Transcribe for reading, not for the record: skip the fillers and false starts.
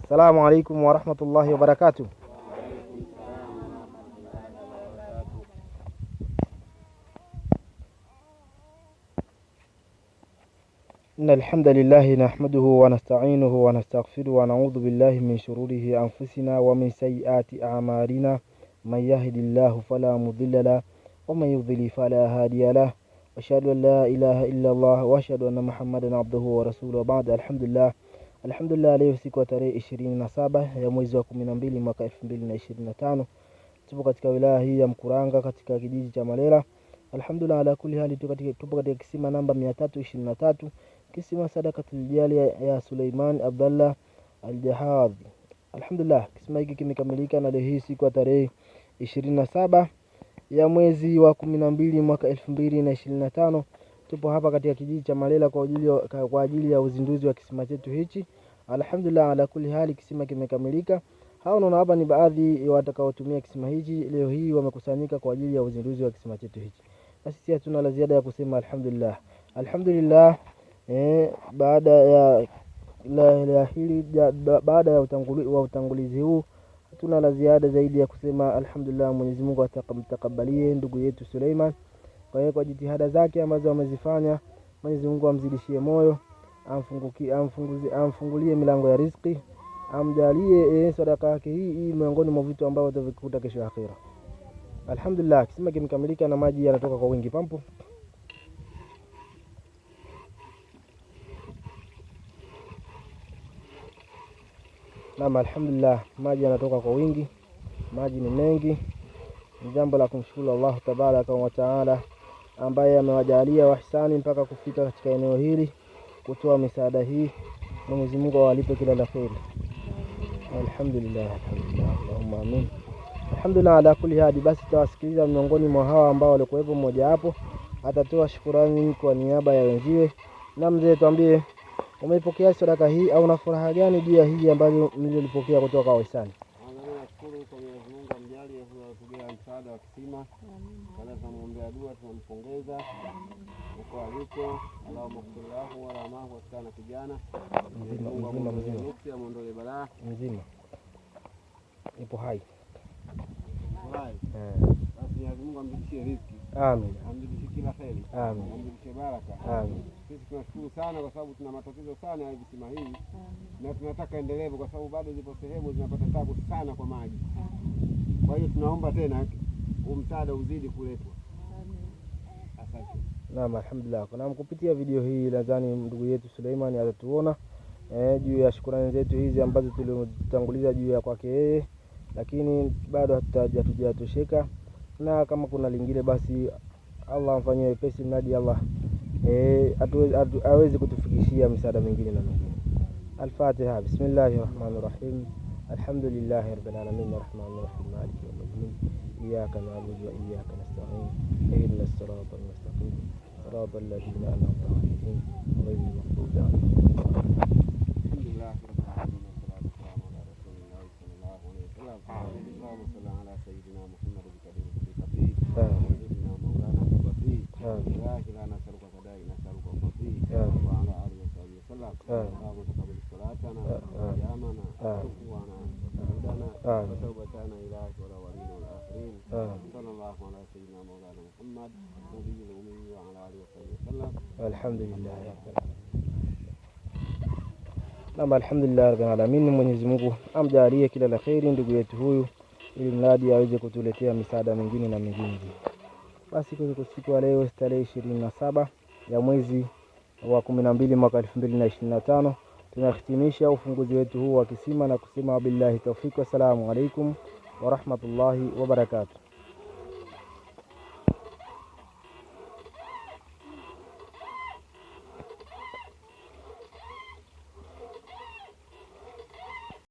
Assalamu alaikum warahmatullahi wabarakatuh. إن الحمد لله نحمده ونستعينه ونستغفره ونعوذ بالله من شرور أنفسنا ومن سيئات أعمالنا، من يهد الله فلا مضل له ومن يضلل فلا هادي له، وأشهد أن لا إله إلا الله وأشهد أن محمدا عبده ورسوله بعد. Alhamdulillah, alhamdulillah, leo siku ya tarehe 27 ya mwezi wa 12 mwaka 2025 tupo katika wilaya hii ya Mkuranga katika kijiji cha Malela. Alhamdulillah ala kulli hali, tupo katika kisima namba 323, kisima Sadaqatul Jaria ya Suleiman Abdallah Al-Jahadhi. Alhamdulillah, kisima hiki kimekamilika na leo hii siku ya tarehe 27 ya mwezi wa 12 mwaka 2025 tupo hapa katika kijiji cha Malela kwa ajili ya uzinduzi wa kisima chetu hichi. Alhamdulillah ala kulli hali, kisima kimekamilika. Hao unaona hapa ni baadhi ya watakaotumia kisima hichi leo hii wamekusanyika kwa ajili ya uzinduzi wa kisima chetu hichi. Na sisi hatuna la ziada ya kusema alhamdulillah. Alhamdulillah, baada ya la hili ya, baada ya utangulizi huu hatuna la ziada zaidi ya kusema alhamdulillah. Mwenyezi Mungu atamtakabalie ndugu yetu Suleiman kwa hiyo kwa jitihada zake ambazo amezifanya, Mwenyezi Mungu amzidishie moyo, amfungulie milango ya riziki, amjalie sadaka yake hii miongoni mwa vitu ambavyo atavikuta kesho akhira. Alhamdulillah, kisima kimekamilika na maji yanatoka kwa wingi pampu. Naam, alhamdulillah, maji yanatoka kwa wingi, maji ni mengi. Ni jambo la kumshukuru Allah tabaraka wa taala ambaye amewajalia wahisani mpaka kufika katika eneo hili kutoa misaada hii. Mwenyezi Mungu awalipe kila la kheri. Alhamdulillah, alhamdulillah, allahumma amin. Alhamdulillah ala kulli hali. Basi tawasikiliza miongoni mwa hawa ambao walikuwepo, mmoja hapo atatoa shukurani kwa niaba ya wenziwe. Na mzee, tuambie umeipokea sadaka hii au una furaha gani juu ya hii ambayo mlilipokea kutoka kwa wahisani? Kwanza mimi nashukuru kwa Mwenyezi Mungu amjalie huyo alitugea msaada wa kisima. Kana tunamwombea dua, tunampongeza huko aliko, Allahumma ighfir lahu warhamhu, wasichana kijana. Mzima, Mungu mzima, amwondolee mzima, nuksi, amwondolee balaa. Mzima, ipo hai. Hai. Eh. Basi Mwenyezi Mungu amzidishie riziki, Amin, amzidishie kila kheri, amin, amzidishie baraka. Amin. Sisi tunashukuru sana kwa sababu tuna matatizo sana ya visima hivi na tunataka endelevu, kwa sababu bado zipo sehemu zinapata tabu sana kwa maji. Kwa hiyo tunaomba tena huu msaada uzidi kuletwa. Asante. Naam, alhamdulillah. Naam, kupitia video hii nadhani ndugu yetu Suleiman atatuona juu ya shukurani zetu hizi ambazo tulitanguliza juu ya kwake yeye, lakini bado hatujatosheka, na kama kuna lingine basi Allah amfanyie wepesi, mradi Allah aweze kutufikishia misaada mingine na mingine. Al-Fatiha. Bismillahir Rahmanir Rahim. Alhamdulillahi Rabbil Alamin Arrahmanir Rahim Maliki Yawmiddin. Iyyaka na'budu wa iyyaka nasta'in. Ihdinas siratal mustaqim. Siratal ladzina an'amta 'alaihim ghayril maghdubi 'alaihim. Alhamdulillah rabbil alamin wassalatu wassalamu ala rasulillahi sallallahu alayhi wasallam. Allahumma salli ala sayyidina Muhammad bi qadri Amin. sayyidina maulana bi Amin. ilahi la nas'aluka qada'i nas'aluka fadli Amin. wa ala alihi wa sahbihi wasallam. Amin. Allahumma taqabbal salatana Amin. qiyamana Amin. rukuana wa sujudana Amin. wa tawbatana ilahi wal awwalin wal akhirin. Amin. Sallallahu ala sayyidina maulana Muhammad nabiyil ummi wa ala alihi wa sahbihi wasallam. Alhamdulillah rabbil alamin. Naam, alhamdulillah rabbil alamin. Mwenyezi Mungu amjalie kila la kheri ndugu yetu huyu, ili mradi aweze kutuletea misaada mingine na mingine. Basi kwa siku ya leo tarehe 27 ya mwezi wa 12 mwaka 2025 tunahitimisha ufunguzi wetu huu wa kisima na kusema billahi tawfik, wassalamu alaikum warahmatullahi wabarakatuh.